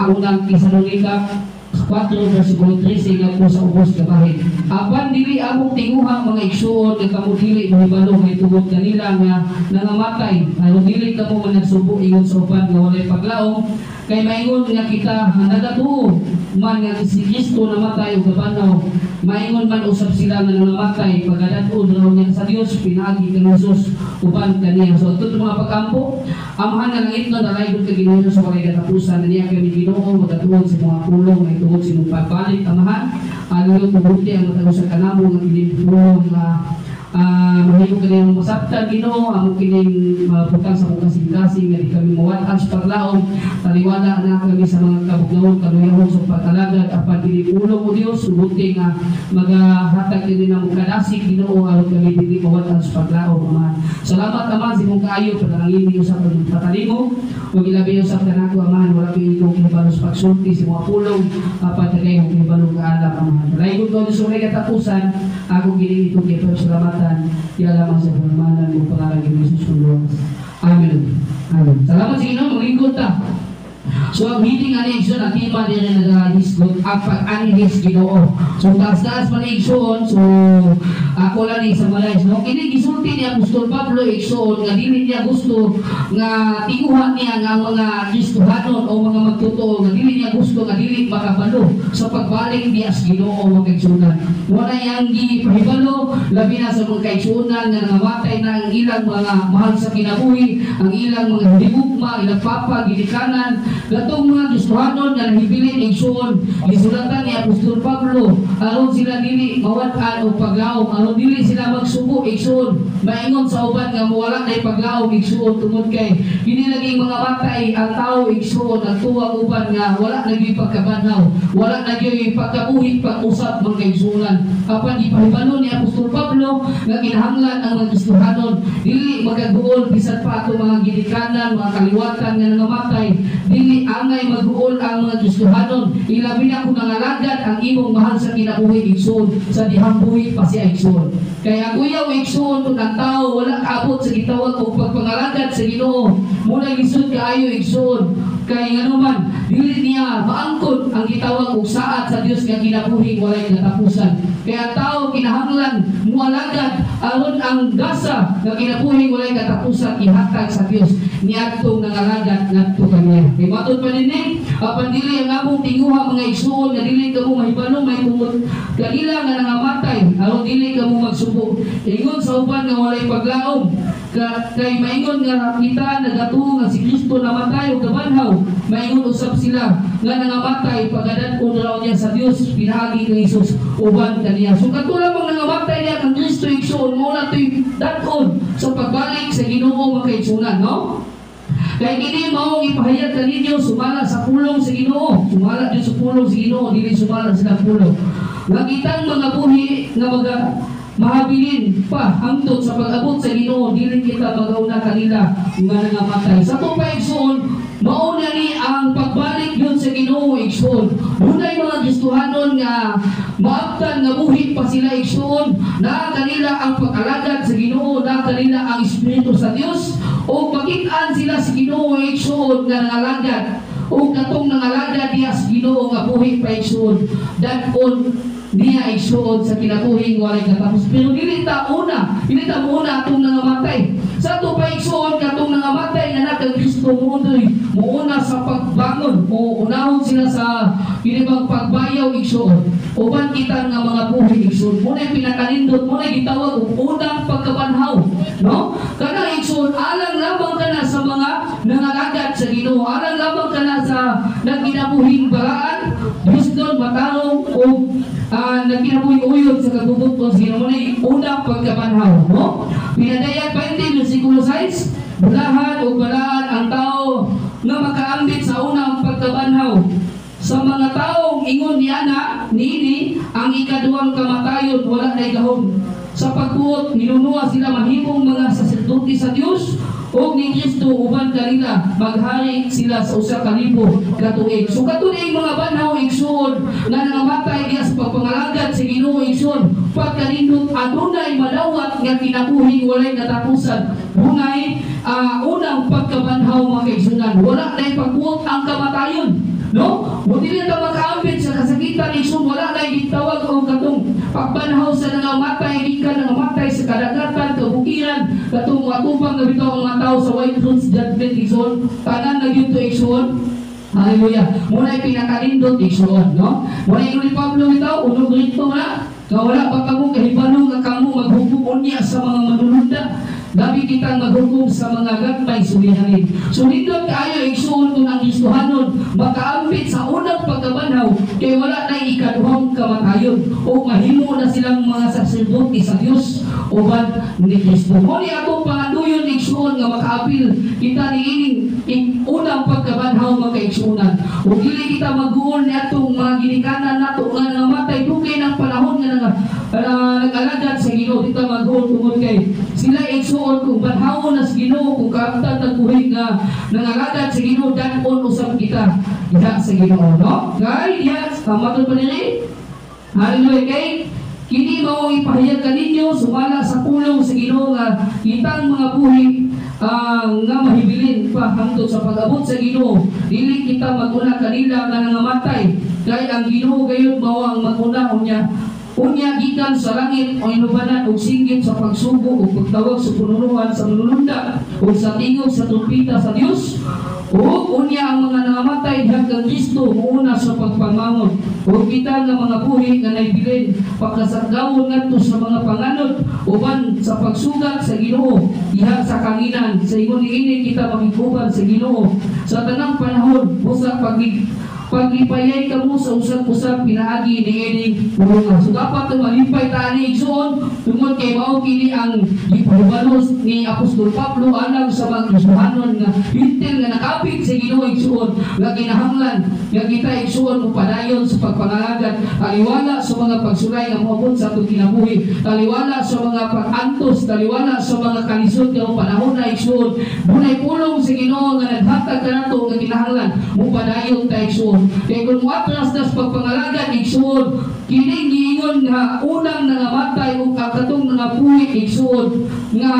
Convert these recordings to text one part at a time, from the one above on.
Ang Unang Tesalonika 4 versikulo 13 ngadto sa ubos nga bahin. Apan dili among tinguha, mga igsuon, nga kamo dili mahibalo mahitungod kanila nga nangamatay, aron dili kamo managsubo ingon sa uban nga walay paglaom. Kay maingon nga kita nagatuo man nga si Kristo namatay ug nabanhaw, maingon man usab sila nga nangamatay pagadat-on raw niya sa Dios pinaagi kang Jesus uban kaniya. So adto mga pag-ampo. Amahan nga langitnon, dalaygon ka, Ginoo, sa walay katapusan na niya kami, Ginoo, magatuon sa mga pulong ay tungod sa imong pagbalik, Amahan. Aliyot mabuti ang matag usa kanamo nga kining pulong nga mahimo kini masabtan, Ginoo, amo kining mabutang sa among kasing-kasing nga di kami mawad-an sa paglaom. Taliwala na kami sa mga kabugnaon, kaluyahon sa pag-alagad, apan kini pulong o Dios, subuti nga magahatag kini namo kadasig, Ginoo, aron kami dili mawad-an sa paglaom, Amahan. Salamat, Amahan, sa imong kaayo. Panalangin niyo sa pagpatalimo ug ilabi usab kanako, Amahan. Wala ko ikaw kahibalo sa pagsulti sa mga pulong, apan tagay ko kahibalo kaalam, Amahan. Dalaygon ko sa walay katapusan. Ako kini itong kay salamatan diya lamang sa pagmanan ug pangalan ni Jesus Lord. Amen. Amen. Salamat sa Ginoo, maglingkod ta. So ang meeting ani, igsoon, ang tema diri nagahisgot ang pag-anhis Ginoo. So taas-taas man, igsoon, so ako lang ni summarize, no. Kini gisulti ni Apostol Pablo, igsoon, nga dili niya gusto nga tinguha niya nga ang mga Kristohanon o mga magtotoo nga dili niya gusto nga dili makabalo sa pagbalik niya sa Ginoo, mga kaigsuonan. Wala yang gipahibalo labi na sa mga kaigsuonan nga nangamatay na ang ilang mga mahal sa kinabuhi, ang ilang mga hinigugma, ilang papa, ginikanan, katong mga Kristohanon nga nahibilin, igsoon, gisulatan ni Apostol Pablo aron sila dili mawad-an og paglaom, aron dili sila magsubo, igsoon, maingon sa uban nga mawala na paglaom, igsoon, tungod kay kini laging mga matay ang tao, igsoon, nagtuwang uban nga wala na gyud pagkabanhaw, wala na gyud pagkabuhi pag-usap, mga kaigsuonan. Apan gipahibalo ni Apostol Pablo nga kinahanglan ang mga Kristohanon dili magaguol bisan pa ato mga ginikanan, mga kaliwatan nga nangamatay. Dili angay maguol ang mga Kristohanon, ilabi na kung nangalagad ang imong mahal sa kinabuhi, igsoon, sa dihang buhi pa siya, igsoon. Kaya ang uyaw, igsoon, kung ang tao wala kaabot sa gitawag og pagpangalagad sa Ginoo, muna lisod kaayo, igsoon, kay nganuman dili niya maangkon ang gitawag og saad sa Dios nga kinabuhi walay katapusan. Kaya ang tao kinahanglan mualagad aron ang gasa nga kinabuhi walay katapusan ihatag sa Dios niadtong nangalagad ngadto kaniya. Kay matud pa dinhi, apan dili ang among tinguha, mga igsuon, nga dili kamo mahibalo mahitungod kanila nga nangamatay, aron dili kamo magsubo ingon sa uban nga walay paglaom. Kay maingon nga kita nagatuo nga si Kristo namatay ug nabanhaw, maingon usab sila nga nangamatay pagadat-on raw niya sa Dios pinaagi kang Jesus uban kaniya. So kato lamang nangamatay niya kang Kristo, igsoon, mao na to'y dat-on sa pagbalik sa Ginoo, mga kaigsuonan, no? Kay kini mao ang ipahayag kaninyo sumala sa pulong sa Ginoo, sumala gyud sa pulong sa Ginoo, dili sumala sa pulong. Nga kitang mga buhi nga mga mahabilin pa hangtod sa pag-abot sa Ginoo, dili kita magauna kanila nga nangamatay. Sa ato pa, igsoon, mao na ni ang pagbalik yun sa Ginoo, igsoon. Dunay mga Kristohanon nga maabtan nga buhi pa sila, igsoon, na kanila ang pag-alagad sa Ginoo, na kanila ang espiritu sa Dios, o makitaan sila sa Ginoo, igsoon, nga nangalagad o katong nangalagad diya sa Ginoo nga buhi pa, igsoon, dad-on niya, igsoon, sa kinabuhing walay katapos. Pero dili ta una, dili ta muuna atong nangamatay. Sa ato pa, igsoon, katong nangamatay nga na kang Kristo muundoy muuna sa pagbangon o unahon sila sa kinibang pagbayaw, igsoon, uban kita nga mga buhi, igsoon. Muna pinakanindot, muna gitawag og unang pagkabanhaw, no? Kana, igsoon, alang lamang kana sa mga nangalagad sa Ginoo, alang lamang kana sa nagkinabuhing balaan, Diyosnon, matarong o nagkinabuhing uyod sa kagubot sa Ginoo, muna unang pagkabanhaw, no? Pinadayag 20 versikulo 6, bulahan o balaan ang tao nga makaambit sa unang pagkabanhaw. Sa mga taong ingon niya na niini, ang ikaduhang kamatayon wala na gahom. Sa pagbuot, ninunuwa sila mahimong mga saserdote sa Dios o ni Kristo uban kanila maghari sila sa 1,000 ka tuig. So kato mga banhaw, igsoon, nga nangamatay diya sa pagpangalagad sa Ginoo, igsoon, pagkanindot adunay madawat nga kinabuhing walay katapusan. Dunay unang pagkabanhaw, mga kaigsuonan. Wala na pagbuot ang kamatayon. No? Mo dili ta makaambit sa kasakitan, igsoon, wala na gitawag og katong pagbanhaw sa nangamatay gikan nangamatay sa kadagatan, kabukiran, katong matupang na bitaw ang mga tao sa white throne judgment, igsoon, tanan na gyud to, igsoon. Hallelujah. Muna pinakanindot, igsoon, no? Muna ingon ni Pablo bitaw, 1 Korinto na, nga wala pa kamo kahibalo nga kamo maghukom unya sa mga manulunda? Labi kitang maghukom sa mga gagmay sulihanin. So nindot kaayo, igsoon, kung ang Kristohanon makaambit sa unang pagkabanhaw kay wala na ikaduhang kamatayon o mahimo na silang mga saserdote sa Dios uban ni Kristo. Mo ni atong pangandoyon, igsoon, nga makaapil kita niining unang pagkabanhaw, mga kaigsuonan. Ug dili kita mag-uol ni atong mga ginikanan nato nga namatay dugay ng panahon nga nag-alagad sa Ginoo. Kita mag-uol tungod kay sila, igsuon, kung banhawon na sa Ginoo, kung kaabtan nagbuhi nga nangalagad sa Ginoo, dan-on usab kita diha sa Ginoo, no? Kay diha matod pa diri. Hallelujah, kay kini mao ang ipahayag kaninyo sumala sa pulong sa Ginoo nga kitang mga buhi nga mahibilin pa hangtod sa pag-abot sa Ginoo, dili kita maguna kanila nga nangamatay, kay ang Ginoo gayud mao ang maguna unya unya gikan sa langit o inubanan og singgit sa pagsugo ug pagtawag sa pununuhan sa manulunda ug sa tingog sa trumpeta sa Dios, ug unya ang mga nangamatay diha kang Kristo muuna sa pagpamangon, ug kita nga mga buhi nga naibilin pagkasagawon ngadto sa mga panganod uban sa pagsugat sa Ginoo diha sa kanginan. Sa ingon niini kita makiguban sa Ginoo sa tanang panahon. Busa paglipayay kamo sa usag-usag pinaagi niining pulungan. So dapat malipay ta ani, igsoon, tungod kay mao kini ang gipahibalo ni Apostol Pablo alang sa mga Kristohanon nga hintil nga nakapit sa Ginoo, igsoon, nga kinahanglan nga kita, igsoon, mopadayon sa pagpangalagad taliwala sa mga pagsulay nga moabot sa atong kinabuhi, taliwala sa mga pag-antos, taliwala sa mga kalisod nga panahon na, igsoon. Dunay pulong sa Ginoo nga naghatag kanato nga kinahanglan mopadayon ta, igsoon. Kay kung muatras ta sa pagpangalagad, igsoon, kini giingon nga unang nangamatay o katong nangabuhi, igsoon, nga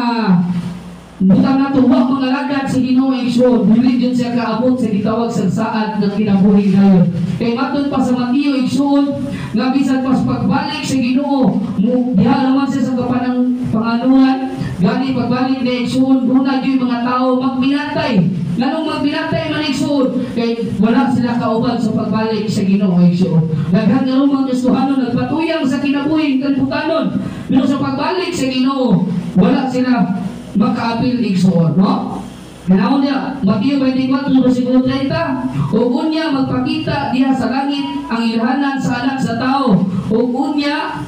butang nato wa mangalagad sa Ginoo, igsoon, dili jud siya kaabot sa gitawag sa saad ng kinabuhi dayon. Kay matod pa sa Mateo, igsoon, nga bisan pa sa pagbalik sa Ginoo, mo diha naman siya sa kapanang panganuhan, gani pagbalik ni igsoon, duna gyud mga tao magminatay. Nganong magminatay man, igsoon? Kay wala sila kauban sa pagbalik sa Ginoo, igsoon. Daghan nga mga Kristohano nagpatuyang sa kinabuhi kalibutanon, pero sa pagbalik sa Ginoo wala sila makaapil, igsoon, no? Ganaon niya, Mateo 24, versikulo 30, "Ug unya magpakita diha sa langit ang ilhanan sa Anak sa Tao, ug unya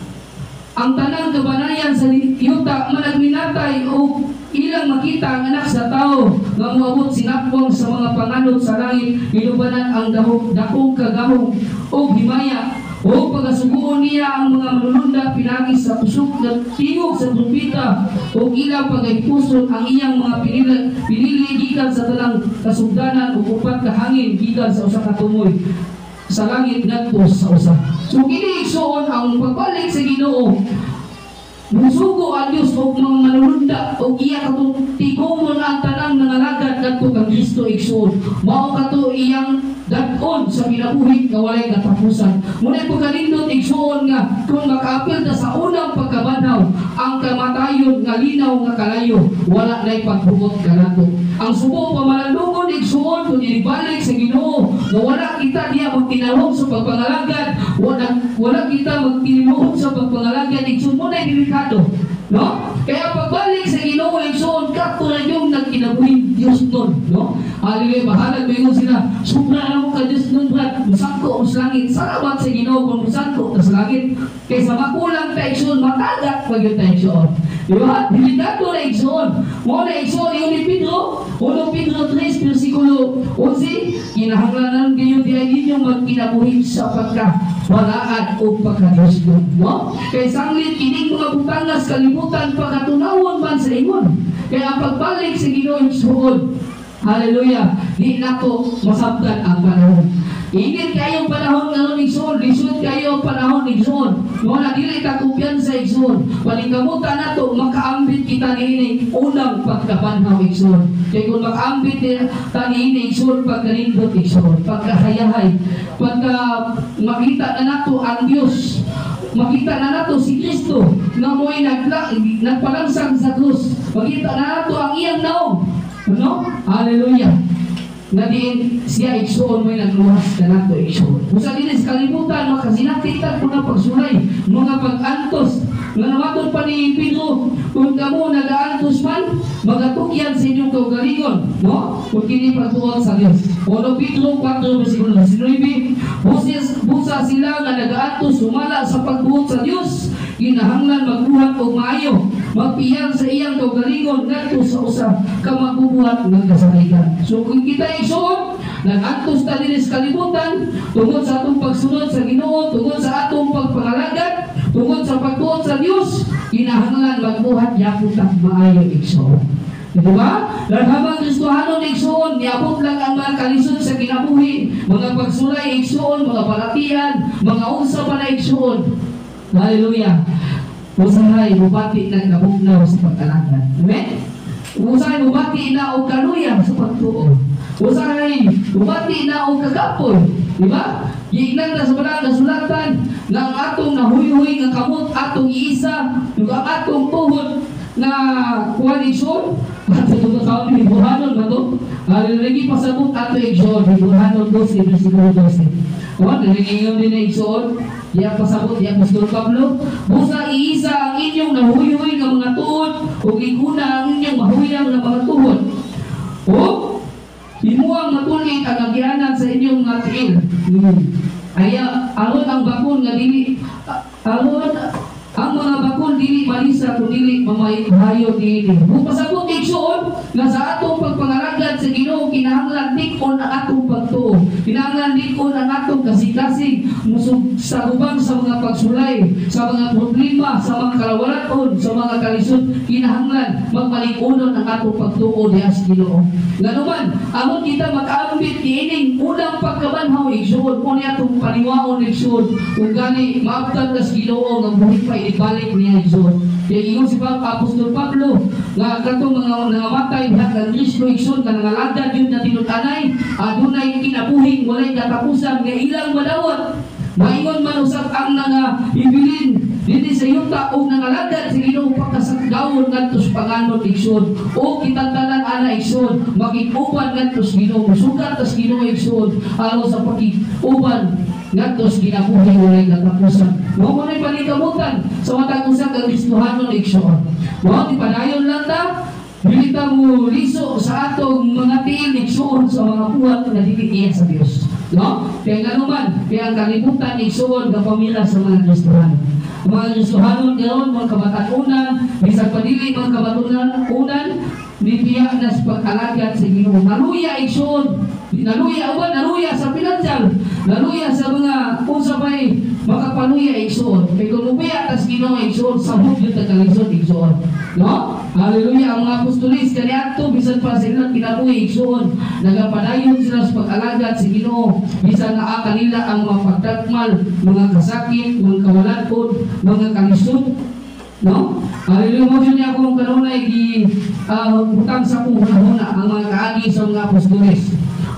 ang tanang kabanayan sa yuta managminatay ug ilang makita ang Anak sa Tao nga moabot sinapwang sa mga panganod sa langit inubanan ang dahog dakong kagahom ug himaya, ug pagasuguon niya ang mga manulunda pinagi sa kusog nga tingog sa trumpeta, ug ilang pagaypuson ang iyang mga pinili gikan sa tanang kasugdanan ug upat ka hangin gikan sa usa ka tumoy sa langit ngadto sa usa." So kini, igsoon, ang pagbalik sa Ginoo, musugo ang Dios og mga manulunda og iya katong tigomon ang tanang nangalagad ngadto kang Kristo, igsoon. Mao kato iyang dad-on sa kinabuhi nga walay katapusan. Muna pagkalindot, igsoon, nga kung makaapil ta sa unang pagkabanhaw, ang kamatayon nga linaw nga kalayo wala na'y paghugot kanato. Ang subo pamalandungon, igsoon, kung ibalik sa Ginoo nga wala kita diya magtinalog sa pagpangalagad, wala kita magtinuod sa pagpangalagad, igsoon, mo na delikado, no? Kaya pagbalik sa Ginoo, igsoon, kato na yung nagkinabuhi Dios nun, no? Hallelujah, bahalag mo sila. Sobra na mo ka Dios nun, brad. Musangko sa langit. Salamat sa Ginoo kung musangko ta sa langit. Kaysa makulang ta, igsoon, matagat pag yun ta, igsoon. Di ba? Delikado na, igsoon. Mo na, igsoon, yung ni Pedro, 1 Pedro 3, versikulo 11, kinahanglanan gayon di ay inyong magkinabuhi sa pagka walaad o pagka-Diyos, no? Kay sanglit kining mga butangas kalibutan pagkatunawon man sa ingon. Kaya ang pagbalik sa Ginoo, igsoon, hallelujah, di nato masabtan ang panahon. Init kayo panahon ngayon, igsoon, lisod kayo panahon, igsoon. Mao na dili ta kumpiyansa, igsoon. Paningkamutan nato makaambit kita niini unang pagkabanhaw, igsoon. Kay kung makaambit ta niini, igsoon, pagkanindot, igsoon, pagkahayahay, pagka makita na nato ang Dios, makita na nato si Kristo nga mo'y nagpalangsang sa krus. Makita na nato ang iyang naong. Ano? Hallelujah. Nga diin siya, igsoon, mo'y nagluwas kanato, igsoon. Usa dinhi sa kalibutan makasinati ta og pagsulay, mga pag-antos. Nga namatod pa ni Pedro, kung kamo nagaantos man, magatugyan sa inyong kaugalingon, no? Kung kini pagtuot sa Dios. 1 Pedro 4 versikulo 19, busa sila nga nagaantos sumala sa pagbuot sa Dios, kinahanglan magbuhat og maayo, magpiyang sa iyang kaugalingon ngadto sa usa ka magbubuhat ng kasaligan. So kung kita, igsoon, nag-antos ta dinhi sa kalibutan tungod sa atong pagsunod sa Ginoo, tungod sa atong pagpangalagad, tungod sa pagtuot sa Dios, kinahanglan magbuhat yapon ta maayo, igsoon. Di ba? Dahil habang Kristohanon, igsoon, niabot lang ang mga kalisod sa kinabuhi, mga pagsulay, igsoon, mga balatian, mga unsa pa na, igsoon. Hallelujah. Usahay mubati ng kabugnaw sa pag-alagad. Amen? Usahay mubati na og kaluya sa pagtuo. Usahay mubati na og kagapoy. Di ba? Giingnan na sa banal na sulatan nga ang atong nahuyhoy nga kamot atong iisa ug ang atong tuhod na kuan, igsoon, ato ito tawag ni Hebreohanon ba to? Hallelujah, pasabot ato, igsoon, Hebreohanon 12 versikulo 12. O, narinig din na, igsoon. Diya pasabot diya Apostol Pablo, busa iisa ang inyong nahuyhoy nga mga tuod ug iguna ang inyong mahuyang nga mga tuhod. O, himuang matulit ang agyanan sa inyong mga tiil. Aya, aron ang mga bakon dili malisa kung dili mamahayo dili. Kung pasabot, igsoon, nga sa atong pagpangalagad sa Ginoo kinahanglan dik-on ang atong pagtuo. Kinahanglan dik-on ang atong kasing-kasing musug sa gubang sa mga pagsulay, sa mga problema, sa mga kalawalaton, sa mga kalisod, kinahanglan magmalig-unon ang atong pagtuo diha sa Ginoo. Nganuman, aron kita makaambit niining unang pagkabanhaw, igsoon, mo niya atong paniwaon, igsoon, kung gani maabtan ka sa Ginoo nga buhi pa ibalik niya, igsoon. Kaya ingon si Apostol Pablo nga katong mga nangamatay diha kang Kristo, igsoon, nga nangalagad yun na tinud-anay, adunay kinabuhing walay katapusan nga ilang madawat. Maingon man usab ang nga ibilin dinhi sa yuta og nangalagad sa Ginoo pagkasagdawon ngadto sa panganod, igsoon. O kitang tanan ana, igsoon, makig-uban ngadto sa Ginoo, musukat sa Ginoo, igsoon, aron sa pakig-uban ngadto sa kinabuhi walay katapusan. Mao mo na'y paningkamutan sa matag usa ka Kristohanon, igsoon. Mao padayon lang ta. Dili ta mo liso sa atong mga tiil, igsoon, sa mga buhat nga dili iya sa Dios. No? Kaya nga naman, kaya ang kalibutan, igsoon, gapamira sa mga Kristohano. Ang mga Kristohano karon mga kabatan-unan, bisan pa dili mga kabatan-unan, nibiya na sa pag-alagad sa Ginoo. Naluya, igsoon. Naluya ba? Naluya sa pinansyal. Naluya sa mga unsa pa'y makapaluya, igsoon. Kay kung mubiya tas Ginoo, igsoon, sabot yun kalisod, igsoon. No? Hallelujah. Ang mga apostolis kaniadto bisan pa sa ilang kinabuhi, igsoon, nagapadayon sila sa pag-alagad sa Ginoo bisan naa kanila ang mga pagdagmal, mga kasakit, mga kawalan-on, mga kalisod. No? Hallelujah. Mo niya akong kanunay gi butang sa akong hunahuna ang mga kaagi sa mga apostoles.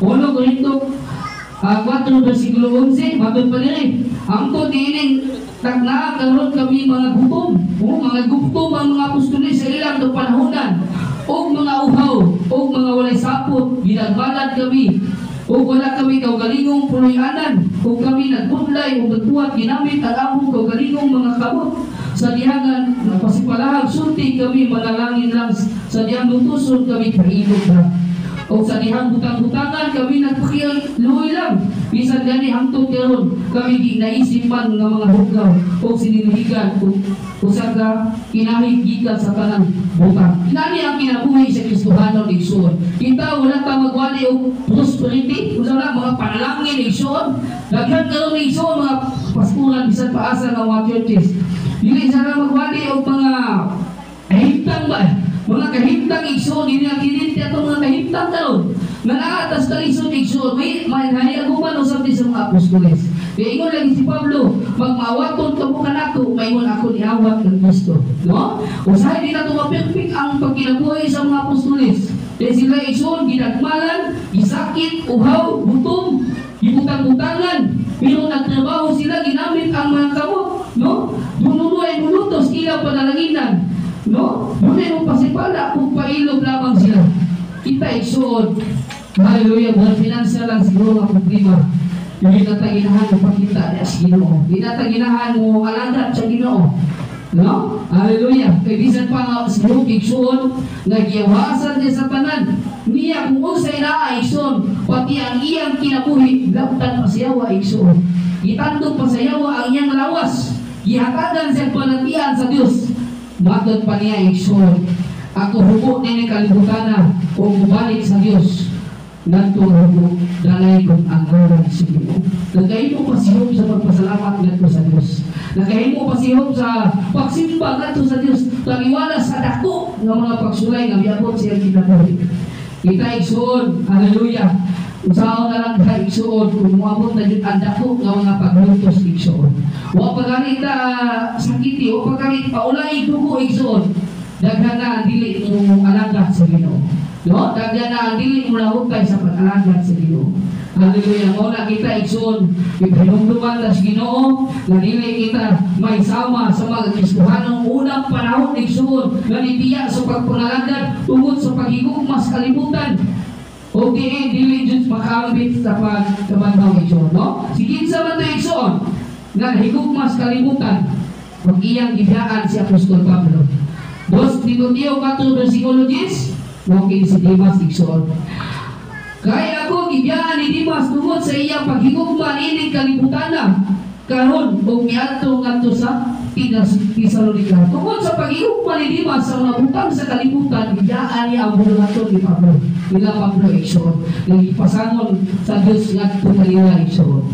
1 Corinto 4 versikulo 11, matod pa diri. Hangtod niining taknaa karon kami mga gutom. O, mga gutom ang mga apostoles sa ilang panahonan. Og mga uhaw, og mga walay sapot, ginagbalad kami. O wala kami kaugalingong puloy-anan, ug kami nagbudlay ug nagbuhat ginamit ang among kaugalingong mga kamot. Sa dihangan napasipalahag sulti kami manalangin lang, sa dihang lutuson kami kailog ra. O sa dihang butang-butangan kami nagpakiluoy lang. Bisan gani hangtod karon kami di naisip man nga mga hugaw o sinilihigan o usa ka kinahig gikan sa tanang butang. Inani ang kinabuhi sa Kristohanon, igsoon. Kita wala ta magwali og prosperity, unsa na mga panalangin, igsoon. Daghan karon, igsoon, mga pasturan bisan paasa nga mga churches. Dili sana magwali og mga kahimtang ba? Mga kahimtang, igsoon, dili na kininte atong mga kahimtang karon. Nga naa tas kalisod, igsuon, may nahiaguman usab ni sa mga apostoles. Kaya ingon lagi si Pablo, "Magmaawaton kamo kanako, maingon ako niawat ng Kristo." No? Usahay di nato mapirpik ang pagkinabuhi sa mga apostoles. Kaya sila, igsuon, ginagmalan, gisakit, uhaw, gutom, gibutang-butangan, pero nagtrabaho sila, ginamit ang mga kamot, no? Dununo ay mulutos ilang panalanginan, no? Dunay mo pasipala kung pailog lamang sila. Kita, igsuon, hallelujah, mga financial lang siguro ang problema. Hindi na ginahan mo pakita niya sa Ginoo. Hindi na ginahan mo alagad sa Ginoo. No? Hallelujah. Kay bisan pa nga si Job, igsuon, nga giyawasan niya sa tanan. Niya kung unsay naa, igsuon, pati ang iyang kinabuhi, lamtan pa siyawa, igsuon. Gitandog pa sayawa ang iyang lawas. Gihatagan siya panatian sa Dios. Matod pa niya, igsuon, "Ako hubo nini kalibutana o mubalik sa Dios. Ngadto nga hubo, dalay kong ang ngaran sa Ginoo." Nagkahimo pa si Job sa pagpasalamat ngadto sa Dios. Nagkahimo pa si Job sa pagsimba ngadto sa Dios. Tagiwala sa dako nga mga pagsulay nga miabot sa iyang kinabuhi. Kita, igsuon, hallelujah. Usaon na lang ka, igsuon, kung moabot na jud ang dako nga mga paglutos, igsuon. Wa pa gani ta sakiti, wa pa gani paulay dugo, igsuon. Daghan na ang dili mo alagad sa Ginoo. No? Daghan na ang dili mo lahutay sa pag-alagad sa Ginoo. Hallelujah. Mao na kita, igsuon, ipahinumduman ta sa Ginoo nga dili kita may sama sa mga Kristohanong unang panahon, igsuon, nga nibiya sa pagpangalagad tungod sa paghigugma sa kalibutan. O diin dili jud makaambit sa pagkabanhaw, igsuon, no? Si kinsa man to, igsuon, nga higugma sa kalibutan, pag iyang gibiyaan si Apostol Pablo. 2 Timoteo 4 versikulo 10, mao kini si Dimas, igsuon. "Kay ako gibiyaan ni Dimas tungod sa iyang paghigugma niining kalibutana karon ug miadto ngadto sa Tesalonica." Tungod sa paghigugma ni Dimas sa mga butang sa kalibutan, gibiyaan niya ang buhaton ni Pablo. Nila Pablo, igsuon. Nagpasangon sa Dios ngadto kanila, igsuon.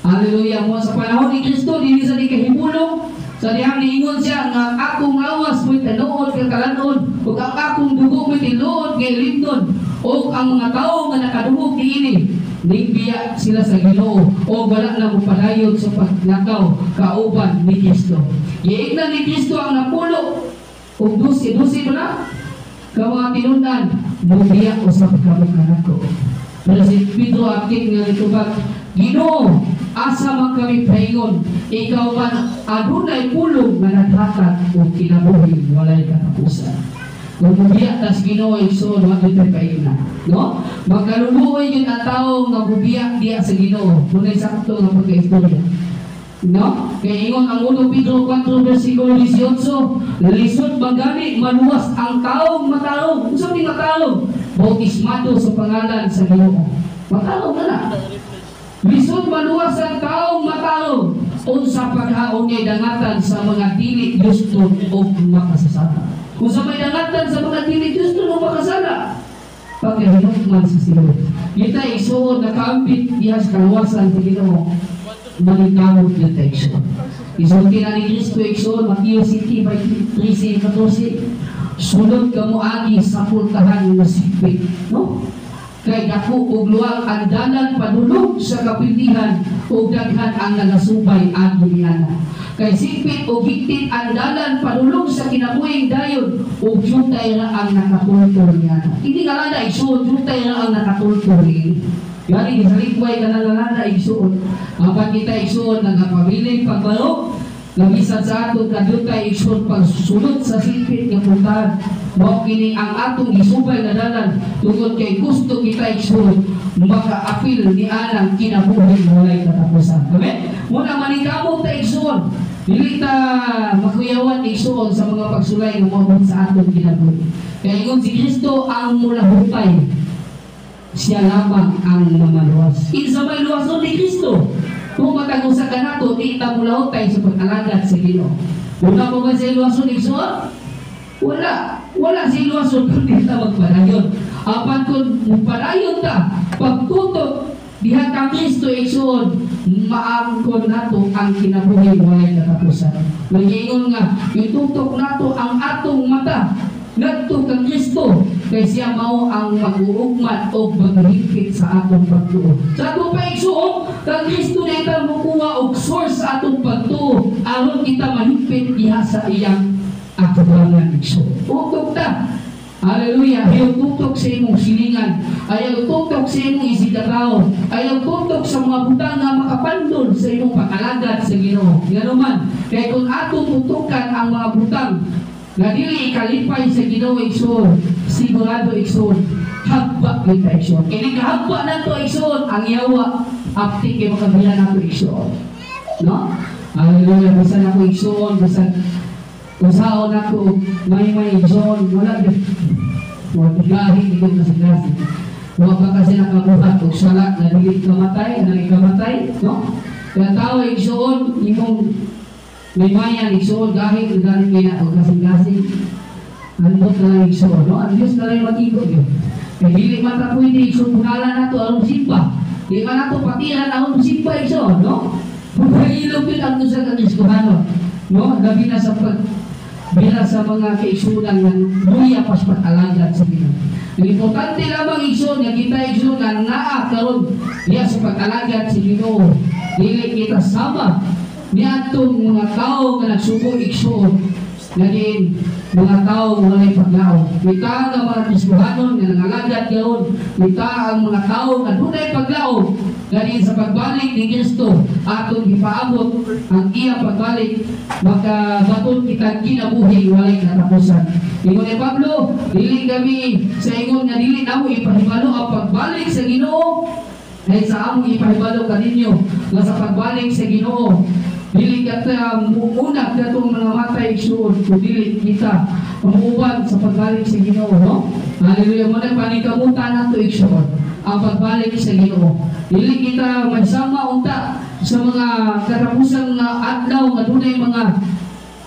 Hallelujah. Mo sa panahon ni Kristo, dili sa di kahimulong sa dihang niingon siya nga akong lawas mo'y tanuod kay kalanon ug ang akong dugo mo'y tiluod kay limnon, ug ang mga tawo nga nakadungog niini ningbiya sila sa Ginoo o wala na mopadayon sa paglakaw kauban ni Kristo. Giingnan ni Kristo ang 10 ug 12, 12 ba na ka mga tinun-an, "Mubiya usab kamo kanako." Pero si Pedro akit nga nitubag, "Ginoo, asa man kami paingon? Ikaw man adunay pulong nga naghatag og kinabuhi walay katapusan." Kung mubiya tas Ginoo, igsoon, wa gyud tay paingna, no? Magkaluluoy gyud ang tawo nga mubiya diya sa Ginoo, dunay sakto nga pagkaistorya. No? Kay ingon ang 1 Pedro 4 versikulo 18, "Lisod magani maluwas ang taong matarong." Unsa may matarong? Bautismado sa pangalan sa Ginoo. Matarong na na. "Lisod maluwas ang taong matarong, unsa paghaon niya dangatan sa mga dili Diyosnon o makasasala." Unsa may dangatan sa mga dili Diyosnon o makasala? Pagkahinukman sa silot. Kita, igsuon, nakaambit diha sa kaluwasan sa Ginoo, maningkamot yun ta, igsoon. Isulti na ni Kristo, igsoon, Mateo 7, 13, 14, "Sulod kamo agi sa pultahan nga sikpit." No? "Kay dako ug luwag ang dalan padulong sa kapildihan ug daghan ang nagasubay agi niana. Kay sikpit ug higpit ang dalan padulong sa kinabuhing dayon ug jutay ra ang nakatultol niana." Hindi nga lana, igsuon, jutay ra ang nakatultol niini. Gani gisalikway ka na lalana, igsuon. Apan kita, igsuon, nagapabiling pagbalo, labisan sa atong kadutay, igsuon, pagsulod sa silpit nga pultahan. Mao kini ang atong gisubay nga dalan tungod kay gusto kita, igsuon, makaapil ni anang kinabuhi walay katapusan. Amen? Muna maningkamot ta, igsuon. Dili ta makuyawan, igsuon, sa mga pagsulay nga moabot sa atong kinabuhi. Kay ingon si Kristo, ang mulahutay siya lamang ang mamaluwas. Kinsa may luwason ni Kristo? Kung matag usa kanato, di ta mulahutay sa pag-alagad sa Ginoo. Una mo ba sa luwason, igsoon? Wala. Wala si luwason kung di ta magpadayon. Apan kung mupadayon ta, pagtutok diha kang Kristo, igsoon, maangkon nato ang kinabuhi walay katapusan. Nag-iingon nga, itutok nato ang atong mata. ngadto kang Kristo kay siya mao ang mag-uugmat o maghigpit sa atong pagtuo. Sa atong paigsuon, kang Kristo na kita mukuha og source sa atong pagtuo aron kita mahigpit diha sa iyang atubangan, igsoon. Utok ta. Hallelujah. Ayaw tutok sa imong silingan. Ayaw tutok sa imong isigkatawo. Ayaw tutok sa mga butang nga makapandol sa imong pag-alagad sa Ginoo. Ngano man, kay kung atong tutukan ang mga butang nga dili ikalipay sa Ginoo, igsoon, sigurado, igsoon, hagba kita, igsoon. Kini kahagba nato, igsoon, ang yawa aptik kay makabiya nato, igsoon. No? Hallelujah. Bisan ako, igsoon, bisan usaon ako may igsoon, wala gyud. Wala gahi ikot na sa klase. Wa pa kasi nakabuhat og sala na dili kamatay, na ikamatay, no? Kaya tao, igsoon, imong may mayan, igsoon, gahi galing kay og kasing-kasing. Andot na lang, igsoon, no? Ang Diyos na lang mag-igo yun. Kaya dili man ta pwede, igsoon, punala nato aron simba. Di man nato patiran aron simba, igsoon, no? Pagkailog yun ang sa Kristohanon, no? Labi na sa pag bila sa mga kaigsunan ng luya pas pag-alagad sa Ginoo. Ang importante lamang, igsoon, nga kita, igsoon, nga naa karon diya sa pag-alagad sa Ginoo. Dili kita sama niadtong mga tao nga nagsuko, igsoon, nga diin mga tao nga walay paglaom. Kita nga mga Kristohanon nga nangalagad karon, kita ang mga tao nga dunay paglaom nga diin sa pagbalik ni Kristo atong gipaabot ang iya pagbalik, makabaton kita kinabuhi walay katapusan. Ingon ni Pablo, dili kami sa ingon nga dili namo ipahibalo ang pagbalik sa Ginoo, ay sa among ipahibalo kaninyo nga sa pagbalik sa Ginoo dili kita muuna katong mga matay, igsoon, kung dili kita muuban sa pagbalik sa Ginoo, no? Hallelujah. Mo na panikamutan nato, igsoon, ang pagbalik sa Ginoo. Dili kita magsama unta sa mga katapusang nga adlaw nga dunay mga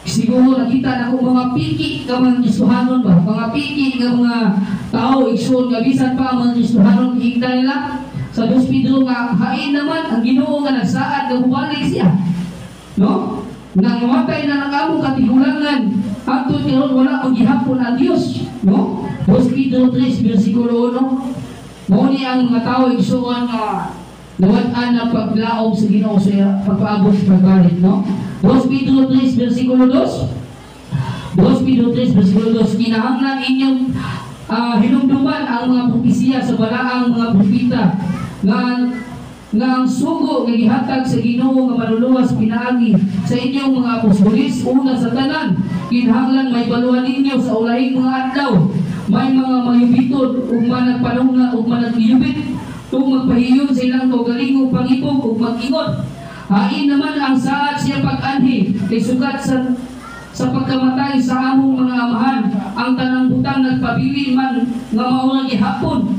siguro nakita na kung mga piki nga mga Kristohanon ba, mga piki nga mga tao, igsoon, nga bisan pa ang mga Kristohanon giingnan nila sa 2 Pedro nga hain naman ang Ginoo nga nagsaad nga mubalik siya, no? Nang mamatay na ng among katigulangan hangtod karon wala ang gihapon ang Dios, no? 2 Pedro 3 versikulo 1. Mao ni ang mga tao, igsoon, nga nawad-an na paglaom sa Ginoo sa pagpaabot sa pagbalik, no? 2 Pedro 3 versikulo 2. 2 Pedro 3 versikulo 2: Kinahanglan inyong hinumduman ang mga propesiya sa balaang mga propeta nga ang sugo nga gihatag sa Ginoo nga manluluwas pinaagi sa inyong mga apostolis. Una sa tanan, kinahanglan mahibaluan ninyo sa ulahing mga adlaw may mga mayubiton ug managpanunga ug managyubit ug magpahiyon sa ilang kaugalingong pangibog ug mag-ingon, "Hain naman ang saad siya pag-anhi, kay sukat sa pagkamatay sa among mga amahan ang tanang butang nagpabilin man nga mao ra gihapon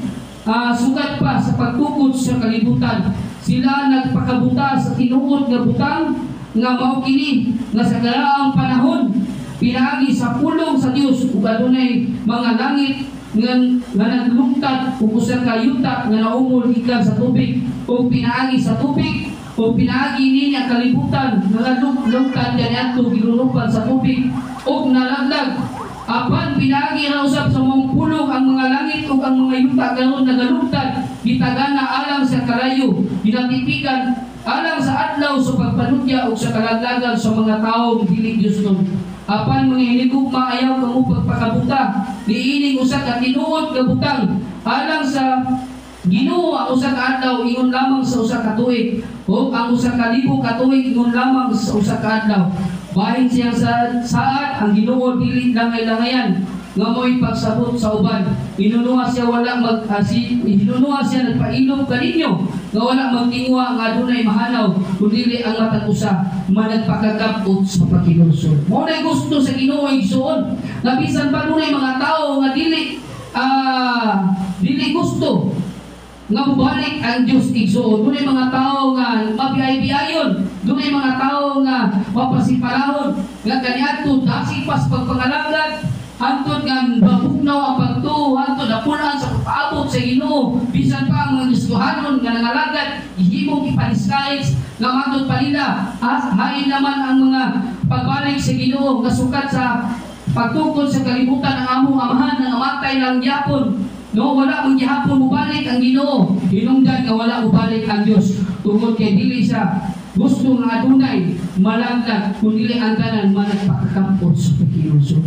sukat pa sa pagtukod sa kalibutan. Sila nagpakabuta sa tinuod nga butang nga mao kini nga sa karaang panahon pinaagi sa pulong sa Dios ug adunay mga langit nga naglungtad ug usa ka yuta nga naumol gikan sa tubig ug pinaagi sa tubig ug pinaagi niini ang kalibutan nga naglungtad kaniadto gilunupan sa tubig ug nalaglag. Apan pinaagi ra usab sa maong pulong ang mga langit ug ang mga yuta karon nagalungtad, gitagana alang sa kalayo, ginatipikan alang sa adlaw sa pagpanudya ug sa kalaglagan sa mga tawo dili Diosnon. Apan mga hinigugma, ayaw kamo pagpakabuta niining usa ka tinuod nga butang. Alang sa Ginoo ang usa ka adlaw ingon lamang sa usa ka tuig ug ang 1,000 ka tuig ingon lamang sa usa ka adlaw. Bahin siyang sa saad, ang Ginoo dili langay-langayan nga mo'y pagsabot sa uban. Hinunuha siya wala mag si hinunuha siya nagpailob kaninyo nga wala magtinguha nga adunay mahanaw kundi ang matag usa managpakagabot sa paghinulsol. Mao nay gusto sa Ginoo, igsoon, nga bisan pa dunay mga tawo nga dili gusto nga mobalik ang Dios, igsoon. Dunay mga tao nga mabiyay-biyayon, dunay mga tao nga mapasipalahon nga kaniadto dasig pas pagpangalagad hantod nga mabugnaw ang pagtuo, hantod napunan sa pagpaabot sa Ginoo. Bisan pa ang mga Kristohanon nga nangalagad gihimong ipa-discourage nga matod pa nila hain naman ang mga pagbalik sa Ginoo nga sukat sa Pagtukod sa kalibutan, ang among amahan nangamatay lang gyapon. No, wala man gihapon mobalik ang Ginoo. Hinungdan nga wala mobalik ang Dios tungod kay dili siya gusto nga adunay malaglag kundi ang tanan managpakakampot sa paghinulsol.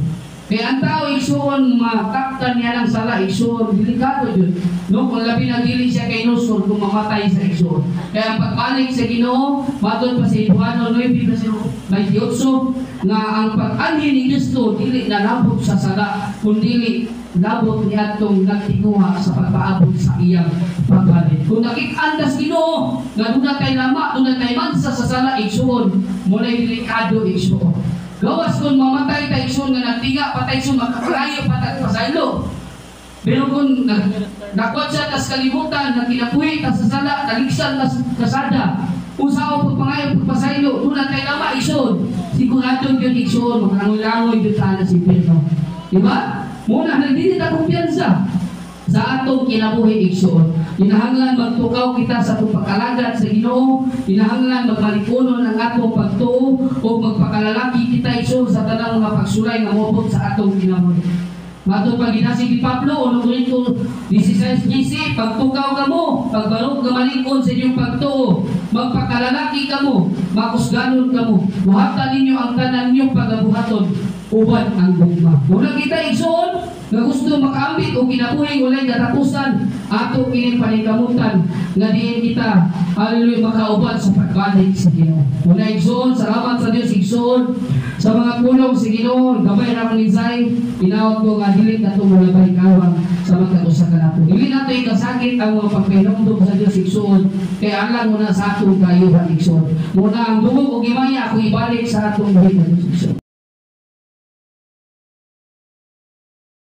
Kaya ang tao, igsuon, mataktan niya ng sala, igsuon, delikado yun. No, kung labi na dili siya kay nusol, kung mamatay sa igsuon. Kaya ang pagbalik sa Ginoo, matod pa sa Hebreano 9 versikulo 28, nga ang pag-anhi ni Kristo dili na labot sa sala, kundi labot niadtong nagtinguha sa pagpaabot sa iyang pagbalik. Kung nakit-an tas Ginoo, nga duna tay lama, duna tay mansa sa sala, igsuon, mao delikado, igsuon. Gawas kung mamatay ta, igsuon, nga nagtinga patay, igsuon, makakalayo pa ta pasaylo. Pero kung nakwat siya tas kalibutan, nagkinabuhi tas sa sala, naligsan tas kasada, usaw pagpangayo pagpasaylo, duna tay lama, igsuon. Sigurado yun, igsuon, makalangoy-langoy yun sa si impyerno. Diba? Muna, dili ta kumpiyansa sa atong kinabuhi, igsuon. Kinahanglan magtukaw kita sa atong pagkalagad sa Ginoo, kinahanglan magbalikunon ang atong pagtuo o magpakalalaki kita, igsuon, sa tanang mga pagsulay nga moabot sa atong kinabuhi. Matod pa ginasig ni Pablo, 1 Corinto 16:15, pagtukaw kamo, pagbarog nga malikon sa inyong pagtuo, magpakalalaki kamo, makusganon kamo, buhatan ninyo ang tanan ninyong pagabuhaton, uban ang gugma. Una kita, igsoon, nga gusto makaambit o kinabuhi walay katapusan, ato kini paningkamutan nga diin kita, hallelujah, makauban sa pagbalik sa Ginoo. Una, igsoon, salamat sa Dios, igsoon, sa mga pulong sa Ginoo. Gamay ra akong mensahe, tinawag ko nga dili nato mulabay kawang sa matag usa ka nato. Dili nato ikasakit ang mga pagpahinumdom sa Dios, igsoon, kay alang mo na sa atong kayuhan, igsoon. Muna ang dugo ug himaya ako ibalik sa atong buhi na Dios, igsoon.